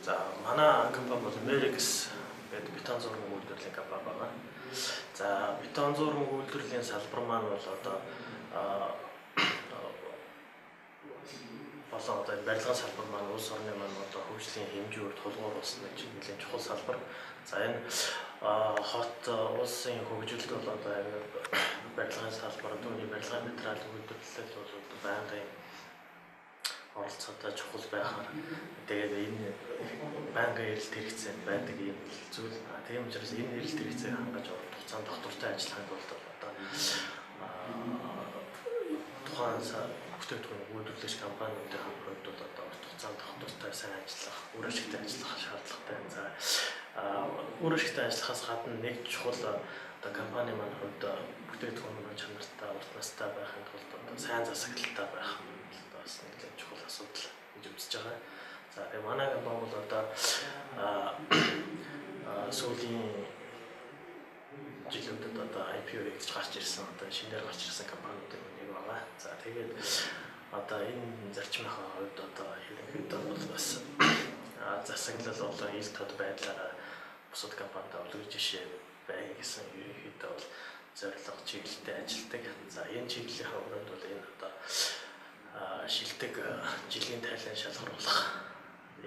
За, манай компани бол Merex гэдэг бетон зуурын үйлдвэрлэлийн компани байна. За, бетон зуурын үйлдвэрлэлийн салбар маань бол одоо болон одоо энэ барилгын салбар маань улс орны маань одоо хөгжлийн хэмжүүр тулгуур болсон нэг нэлээд чухал салбар. За, энэ хот улсын хөгжилд бол одоо энэ барилгын салбар, түүний барилгын материал үйлдвэрлэл бол байнгын оролцоотой чухал байхаар тэгээд энэ байнгын эрэлт хэрэгцээ байдаг ийм зүйл. Тийм учраас энэ эрэлт хэрэгцээг хангаж урт хугацаанд доктортой ажиллахын тулд одоо тухайн бүтээгдэхүүн үйлдвэрлэгч компаниудын хувьд бол одоо урт хугацаанд доктортой сайн ажиллах, үр ашигтай ажиллах шаардлагатай. За, үр ашигтай ажиллахаас гадна нэг чухал одоо компани маань хувьд бүтээгдэхүүн маань чанартай, урт настай байхын тулд одоо сайн засаглалтай байх нь бас нэг чухал асуудал гэж үзэж байгаа. За, тэгээ манай компани бол одоо сүүлийн жилүүдэд одоо IPO хийж гарч ирсэн, одоо шинээр гарч ирсэн компаниудын нэг байгаа. За, тэгээд одоо энэ зарчмынхаа хувьд одоо ерөнхийдөө бол бас засаглал болон ил тод байдлаараа бусад компанид үлгэр жишээ бай гэсэн ерөнхийдөө бол зорилго чиглэлтэй ажилладаг. За, энэ чиглэлийнхаа өрөөнд бол энэ одоо шилдэг жилийн тайлан шалгаруулах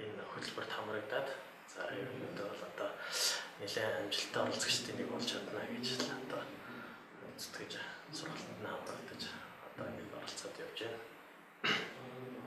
энэ хөтөлбөрт хамрагдаад, за, ерөнхийдөө бол одоо нэлээд амжилттай оролцогчдын нэг болж чадна гэж л одоо зүтгэж, сургалтанд нь хамрагдаж одоо ингэж оролцоод явж байна.